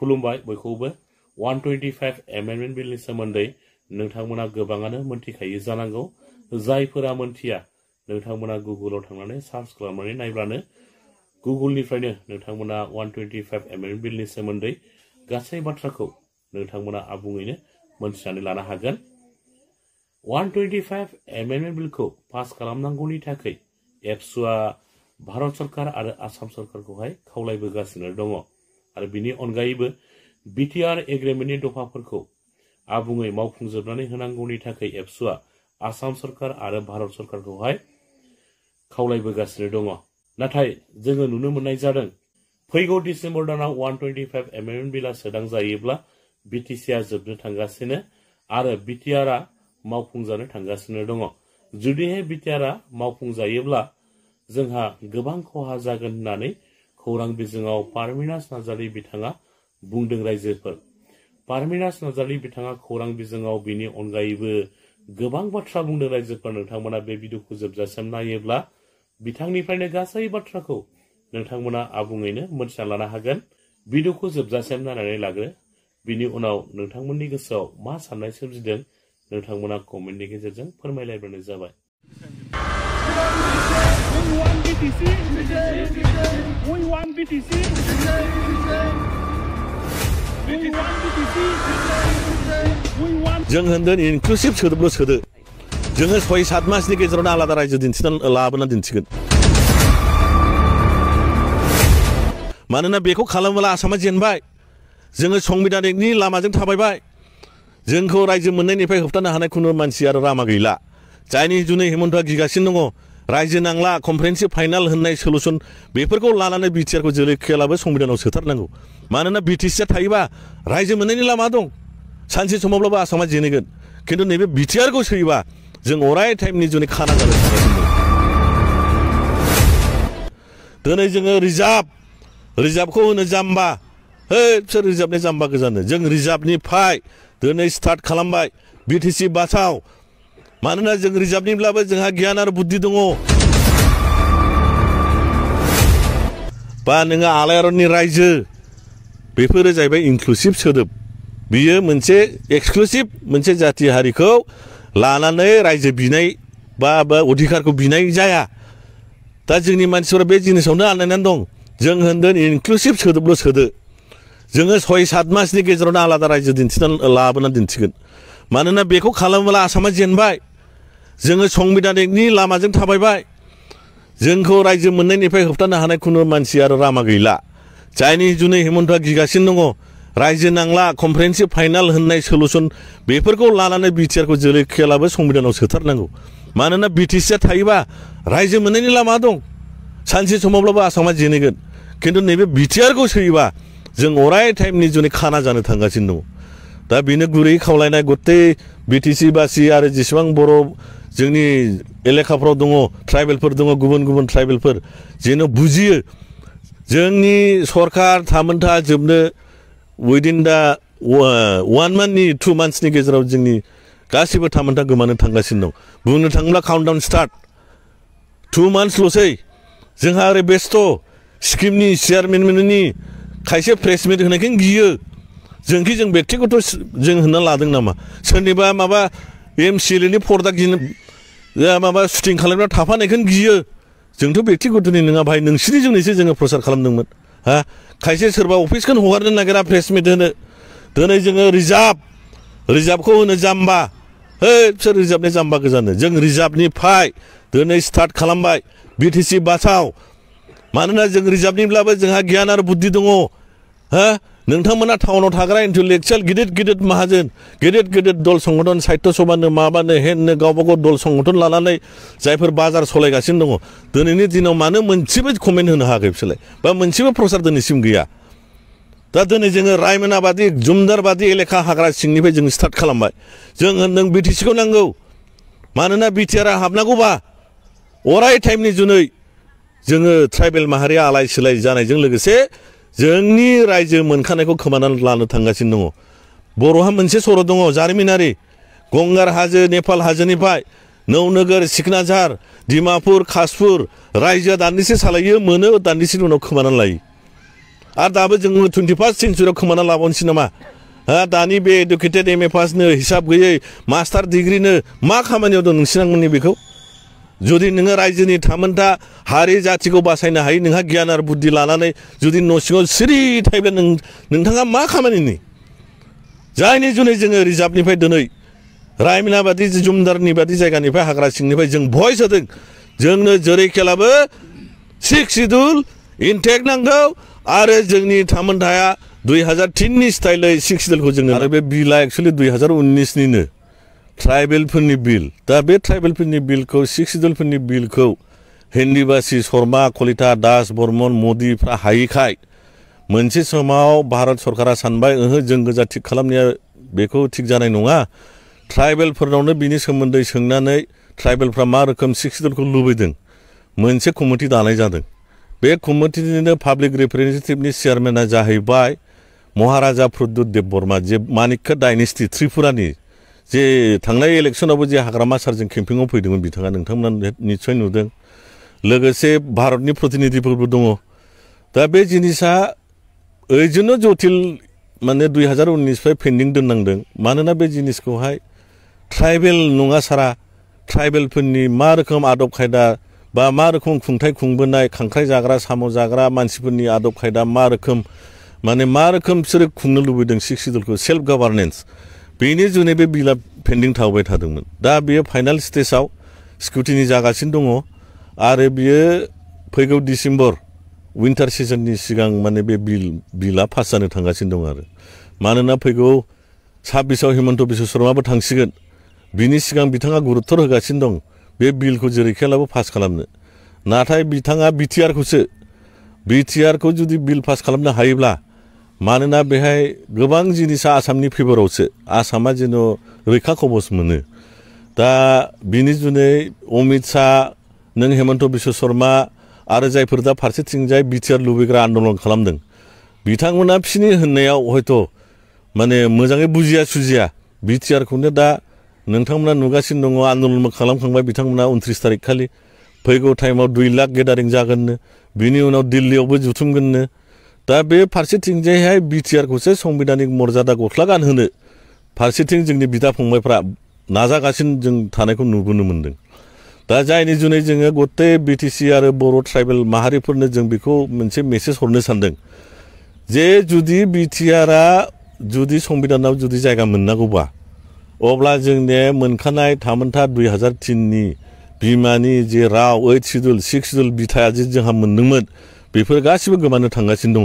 खुलुमबाय बयखौबो 125 एमेन्डमेन्ट बिलनि सोमोन्दै नोंथांमोना गोबाङानो मोनथिखायो जानांगौ जायफोरा मोनथिया नोंथांमोना गुगोलाव थांनानै सार्च खालामनानै नायब्लानो गुगोलनिफ्रायनो नोंथांमोना 125 एमेन्डमेन्ट बिलनि सोमोन्दै गासै बाथ्राखौ नोंथांमोना आबुङैनो मोनथिनानै लानो हागोन 125 एमेन्डमेन्ट बिलखौ पास खालामनांगौनि थाखाय एबसुआ भारत सरकार आरो आसाम सरकारखौहाय खावलायबोगासिनो दङ आरो बिनि अनगायैबो बिटिआर एग्रिमेन्टनि दफाफोरखौ आबुङै मावफुंजोबनानै होनांगौनि थाखाय एबसुआ आसाम सरकार आरो भारत सरकारखौहाय खावलायबोगासिनो दङ नाथाय जोङो नुनो मोननाय जादों फैगौ डिसेम्बर दानाव 125 एमेन्डमेन्ट बिला सोदांजायोब्ला बिटिसिआ जोबनो थांगासिनो आरो बिटिआरआ मावफुंजानो थांगासिनो दङ जुदिहाय बिटिआरआ मावफुंजायोब्ला जोंहा गोबां खहा जागोन होननानै खौरां बिजोङाव पारमिनास नार्जारी बिथाङा बुंदों रायजोफोर पारमिनास नार्जारी बिथाङा खौरां बिजोङाव बिनि अनगायैबो गोबां बाथ्रा बुंदों रायजोफोर नोंथांमोना बे भिडिअखौ जोबजासिम नायोब्ला बिथांनिफ्रायनो गासै बाथ्राखौ नोंथांमोना आबुङैनो मोनथिना लानो हागोन भिडिअखौ जोबजासिम नायनानै लाग्रो बिनि उनाव नोंथांमोननि गोसोआव मा साननाय सोमजिदों नोंथांमोना कमेन्टनि गेजेरजों फोरमायलायबानो जाबाय जों होनदों इनक्लुसिभ सोदोबल' सोदो जोङो 6-7 मासनि गेजेरावनो आलादा रायजो लाबोना दिन्थिगोन मानोना बेखौ खालामोब्ला आसामा जेनबाय जोङो संबिधानिकनि लामाजों थाबायबाय जोंखौ रायजो मोननायनिफ्राय होबथानो हानाय खुनु मानसि आरो लामा गैला जायनि जुनै हेमन्तआ गिगासिनो दङ रायजो नांला कनफारेन्सि फाइनाल होननाय सलुसन बेफोरखौ लानानै बिटिआरखौ जोलै खेलाबो संबिधानाव सोथारनांगौ मानोना बिटिसिआ थायोबा रायजो मोननायनि लामा दं सानसे समावब्लाबो आसामा जेनगोन खिन्थु नैबे बिटिआरखौ सोयोबा जों अराय टाइमनि जुनै खाना जानो थांगासिनो दं दिनै जोङो रिजार्भखौ होनो जाम्बा बिसोर रिजार्भनि जाम्बा गोजानो जों रिजार्भनिफ्राय दिनै स्टार्ट खालामबाय बिटिसि बासाव मानोना जों रिजार्भनिब्लाबो जोंहा गियान आरो बुद्धि दङ बा नोङो आलायारननि रायजो बेफोरो जाहैबाय इनक्लुसिभ सोदोब बियो मोनसे एक्सक्लुसिभ मोनसे जाथि हारिखौ लानानै रायजो बिनाय बा अधिकारखौ बिनाय जाया दा जोंनि मानसिफोरा बे जिनिसावनो आन्दायनानै दं जों होनदों इनक्लुसिभ सोदोबल' सोदो जोङो 6-7 मासनि गेजेरावनो आलादा रायजो लाबोना दिन्थिगोन मानोना बेखौ खालामोब्ला आसामा जेनबाय जोङो संबिधानिकनि लामाजों थाबायबाय जोंखौ रायजो मोननायनिफ्राय होबथानो हानाय खुनु मानसि आरो लामा गैला जायनि जुनै हेमन्तआ गिगासिनो दङ रायजो नांला कनफारेन्सि फाइनाल होननाय सलुसन बेफोरखौ लानानै बिटिआरखौ जोलै खेलाबो संबिधानाव सोथारनांगौ मानोना बिटिसिआ थायोबा रायजो मोननायनि लामा दं सानसे समावब्लाबो आसामा जेनगोन खिन्थु नैबे बिटिआरखौ सोयोबा जों अराय टाइमनि जुनै खाना जानो थांगासिनो दङ दा बेनो गुरै खावलायनाय गथै बिटिसि बासि आरो जेसेबां बर' जोंनि एलेखाफ्राव दङ ट्राइबेलफोर दङ गुबुन गुबुन ट्राइबेलफोर जेन' बुजियो जोंनि सरकार थामोनथा जोबनो उइदिन दा 1 मान्थनि 2 मान्थ्सनि गेजेराव जोंनि गासिबो थामोनथा गोमानो थांगासिनो दं बुंनो थाङोब्ला काउन्टडाउन स्टार्ट 2 मान्थ्सल'सै जोंहा ओरै बेस्थ' स्किमनि चेयारमेननि खायसे प्रेस मिट होनायखौनो गियो जोंखि जों बेक्तिगत जों होनना लादों नामा सोरनिबा माबा एमसिएलएनि पर्दा माबा शुटिं खालामना थाफानायखौनो गियो जोंथ' बेक्तिगतनि नङा भाई नोंसिनि जोंनैसो जोङो प्रसार खालामदोंमोन हा खायसे सोरबा अफिसखौनो हगारनो नागिरा प्रेस मिट होनो दिनै जोङो रिजार्भखौ होनो जाम्बा बिसोर रिजार्भनि जाम्बा गोजानो जों रिजार्भनिफ्राय दिनै स्टार्ट खालामबाय बिटिसि बासाव मानोना जों रिजार्भनिब्लाबो जोंहा गियान आरो बुद्धि दङ हा नोंथांमोना टाउनाव थाग्रा इन्टेलेक्चुवेल गिदिर माहाजोन गिदिर दल संगठन साहित्य सभानो माबानो हेननो गावबा गाव दल संगठन लानानै जायफोर बाजार सलायगासिनो दङ दिनैनि दिनाव मानो मोनसेबो कमेन्ट होनो हायाखै बिसोरलाय बा मोनसेबो प्रसार दिनैसिम गैया दा दिनै जोङो रायमोनाबादि जुमदारबादि एलेखा हाग्रा सिंनिफ्राय जों स्टार्ट खालामबाय जों होनदों बिटिसिखौ नांगौ मानोना बिटिआरआ हाबनांगौबा अराय टाइमनि जुनै जोङो ट्राइबेल माहारिया आलाय सिलाय जानायजों लोगोसे जोंनि रायजो मोनखानायखौ खोमानानै लानो थांगासिनो दङ बर'हा मोनसे सर' दङ जारिमिनारि गंगार हाजो नेपाल हाजोनिफ्राय नौनोगोर सिकनाझार डिमापुर कासपुर रायजोआ दान्दिसे सालायो मोनो दान्दिसेनि उनाव खोमानानै लायो आरो दाबो जोङो 21st सेन्चुरियाव खोमाना लाबावनोसै नामा दानि बे एडुकेटेड एम ए पासनो हिसाब गैयै मास्टार डिग्रिनो मा खामानियाव दं नोंसिनांमोननि बेखौ जुदि नोङो रायजोनि थामोनथा हारि जाथिखौ बासायनो हायो नोंहा गियान आरो बुद्धि लानानै जुदि न' सिङाव सिरि थायोब्ला नोंथाङा मा खामानिनि जायनि जुनै जोङो रिजार्भनिफ्राय दिनै रायमना बादि जुमदारनि बादि जायगानिफ्राय हाग्रा सिंनिफ्राय जों भइस होदों जोंनो जेरैखेलाबो 6 शिड्युल इनटेक नांगौ आरो जोंनि थामोनथाया 2003नि स्टाइलै 6 शिड्युलखौ जोङो आरो बे बिला एक्चुअलि 2019निनो ट्राइबेलफोरनि बिल दा बे ट्राइबेलफोरनि बिलखौ 6 शिड्युलफोरनि बिलखौ हिन्दीबासी शर्मा कलिता दास बर्मन मोदीफ्रा हायैखाय मोनसे समाव भारत सरकारा सानबाय जों गोजा थिग खालामनाया बेखौ थिग जानाय नङा ट्राइबेलफोरनावनो बिनि सोमोन्दै सोंनानै ट्राइबेलफ्रा मा रोखोम 6 शिड्युलखौ लुबैदों मोनसे कमिटि दानाय जादों बे कमिटिनिनो पाब्लिक रिप्रेजेन्टेटिभनि चेयारमेना जाहैबाय महाराजा प्रद्युत देब बर्मा जे मानिक्य डाइनेस्टि त्रिपुरानि जे थांनाय इलेक्सनावबो जे हाग्रामा सारजों केम्पिंआव फैदोंमोन बिथाङा नोंथांमोना निस्सय नुदों लोगोसे भारतनि प्रतिनिधिफोरबो दङ दा बे जिनिसा ओरैनो जटिल माने 2019निफ्राय पेन्डिं दोननांदों मानोना बे जिनिसखौहाय ट्राइबेल नङा सारा ट्राइबेलफोरनि मा रोखोम आदब खायदा बा मा रोखोम खुंथाय खुंबोनाय खांख्राइ जाग्रा साम' जाग्रा मानसिफोरनि आदब खायदा मा रोखोम माने मा रोखोम बिसोरो खुंनो लुबैदों 6 शिड्युलखौ सेल्फ गभार्नेन्स बेनि जुनै बे बिला पेन्डिं थाबाय थादोंमोन दा बेयो फाइनाल स्टेजाव स्क्रुटिनि जागासिनो दङ आरो बियो फैगौ डिसेम्बर विन्टार सिजननि सिगां माने बे बिला पास जानो थांगासिनो दं आरो मानोना फैगौ 26आव हिमन्त बिश्व शर्माबो थांसिगोन बिनि सिगां बिथाङा गुरुत्तर होगासिनो दं बे बिलखौ जेरैखेलाबो पास खालामनो नाथाय बिथाङा बिटिआरखौ जुदि बिल पास खालामनो हायोब्ला मानोना बेहाय गोबां जिनिसा आसामनि फेभरावसो आसामा जेन' रैखा कबच मोनो दा बिनि जुनै अमित शाह नों हेमन्त बिश्व शर्मा आरो जायफोर दा फारसेथिंजाय बिटिआर लुबैग्रा आन्दलन खालामदों बिथांमोना बिसिनि होननायाव हयथ' माने मोजाङै बुजिया सुजिया बिटिआरखौनो दा नोंथांमोना नुगासिनो दङ आन्दलन खालामखांबाय बिथांमोना 29 तारिख खालि फैगौ टाइमाव 2 लाख गेदारिं जागोननो बिनि उनाव दिल्लीयावबो जुथुमगोननो दा बे फारसेथिंजायहाय बिटिआरखौसो संबिधानिक मर्यादा गस्ला गानहोनो फारसेथिं जोंनि बिदा फंबायफ्रा नाजागासिनो जों थानायखौ नुबोनो मोन्दों दा जायनि जुनै जोङो गते बिटिसि आरो बर' ट्राइबेल माहारिफोरनो जों बेखौ मोनसे मेसेज हरनो सानदों जे जुदि बिटिआरआ जुदि संबिधानाव जुदि जायगा मोननांगौबा अब्ला जोंने मोनखानाय थामोनथा 2003नि बिमानि जे राव 8 शिड्युल 6 शिड्युल बिथाया जे जोंहा मोनदोंमोन बेफोर गासिबो गोमानो थांगासिनो दङ